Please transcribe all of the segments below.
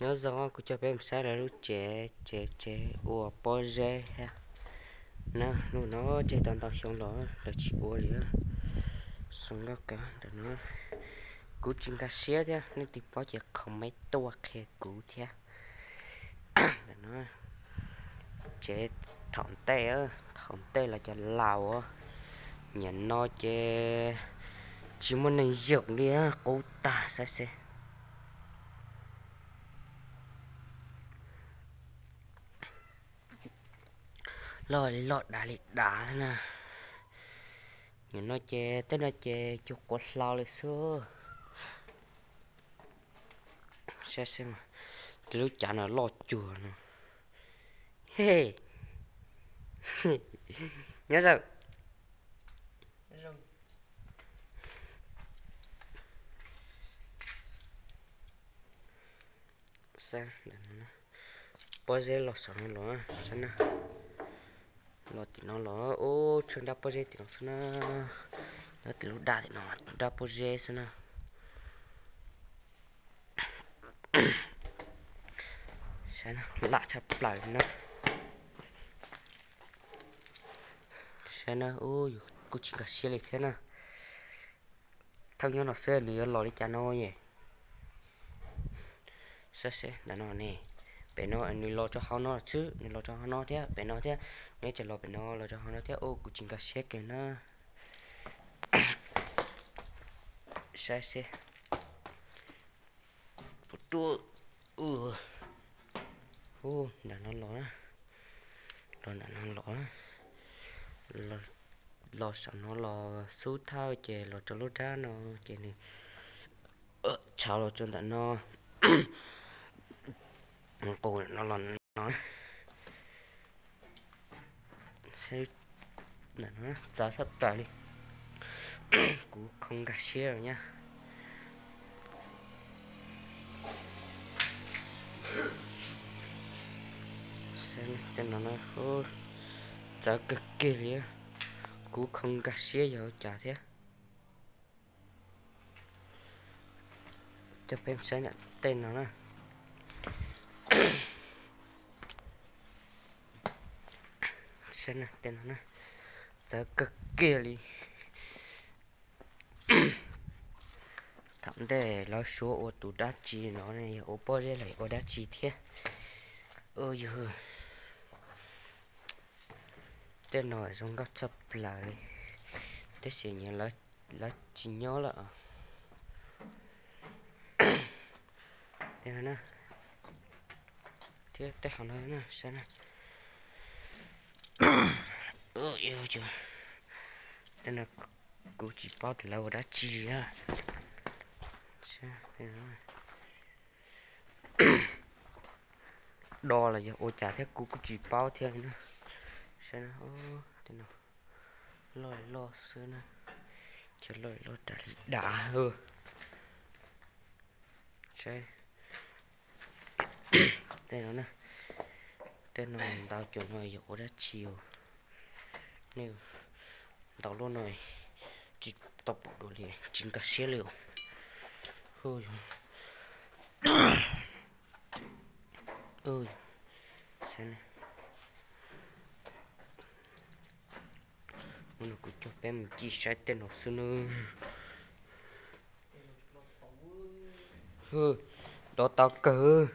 Nyob zoo, kuv coj peb mus saib lawv lub tsev, tsev tsev ua pob zeb thiab na. Lub no tseg tau ntau xyoo los lawv tsis ua li. Zoo nkauj kawg ntawm no. Kuv tsis nkag siab thiab, leej twg paub ces comment tuaj qhia kuv thiab. Ntawm no tsev thaum ntej, thaum ntej los cov laus. Nim no ces tsis muaj neeg yoom li, qub tag, saib seb. Loj li loj, dav li dav na. Nim no ces tej no ces cuag quav hlau li xwb. Saib seb, lub cav no loj cuag no. He, nyob zoo. Pob zeb los saum no los, saib na. Los tim no los, ub, tsheej dab pob zeb tim no xwb na. Nyob tim lub dab tim no, dab pob zeb xwb na. Saib na, lam tshaj plaws na. Saib na, ub, kuv tsis nkag siab li thiab na. Thauj nyob no xwb nws yuav los li cas no es. Saib seb ntawm no ne, pem no nws los rau hauv no xwb, nws los rau hauv no thiab pem no thiab, nws tseem los pem no los rau hauv no thiab, ub, kuv tsis nkag siab kiag na. Saib seb. Ub, ntawm no los, los ntawm no los, los saum no los xub thawj ces los rau lub dab no, ces nws tshauv los rau ntawm no. Qus no los no, txawv tshaj plaws li. Kuv kho nkag siab nyab. Tej no, txawv kawg kiag li. Kuv kho nkag siab yog ua cas thiab. Coj peb saib tej no na. Saib tej no na, txawv kawg kiag li. Thaum ntej lawv suav ua tus dab tsi no, yog ua pob zeb los ua dab tsi thiab. Yog, tej no zoo nkauj tshaj plaws li, tab sis lawv tsis nyob lawm. Thiab tej hauv no na, saib na. Tej no kuv tsis paub tias lawv ua dab tsi li. Do los yog ua cas thiab kuv kuj tsis paub thiab li na. Saib na, tej no loj loj xwb na, cov loj loj dav li dav. Saib tej no na, tej no ntau cov no yog ua dab tsi os? Nej, ntau lub no tsis tau pom dua li, tsis nkag siab li os. Hnub no kuv coj peb mus ncig saib tej no xwb nawb. Dov tau kawg.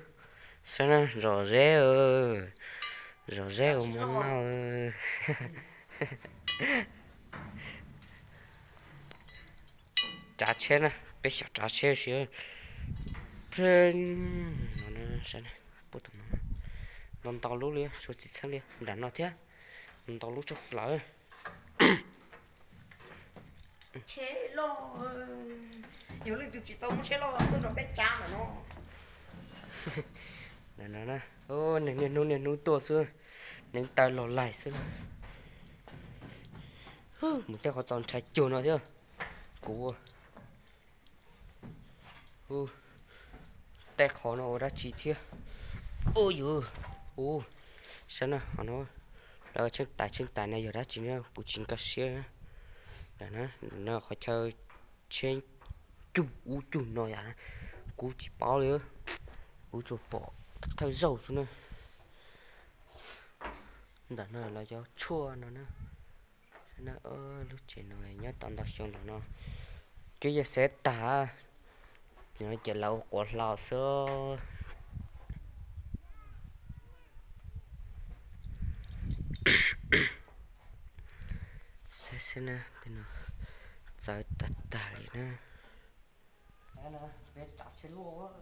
Saib na, zom zeb, zom zeb ua mov noj. Tsav tsheb na, peb xyaum tsav tsheb si. Ntau ntau lub li, suav tsis txheeb li, nram no thiab, ntau lub tshaj plaws. Yog leej twg tsis tau muab tsheb loj tuaj nrog peb tsav ntawm no. Ntawm no na, neeg niaj hnub niaj hnub tuaj xwb, neev taw los laig xwb na. Mus tej qhov txaus ntshai cuag no thiab. Kuv, tej qhov no ua dab tsi thiab? Ub yuv, ub, saib na, ho no lawv tsheej tais tsheej tais no yog dab tsi na, kuv tsis nkag siab. Ntawm no qhov chaw tsheb cug ub cug no yom, kuv tsis paub li. Kuv tsuas pom thawj zaug xwb na. Ntawm no los cov tshuaj no na. Lub tsev no nyob tau ntau xyoo ntawm no, twb yog xav tag, ces lawv ua quav hlau xwb. Saib xwb na, txawv tag tag li na. Peb tsav tsis luaj.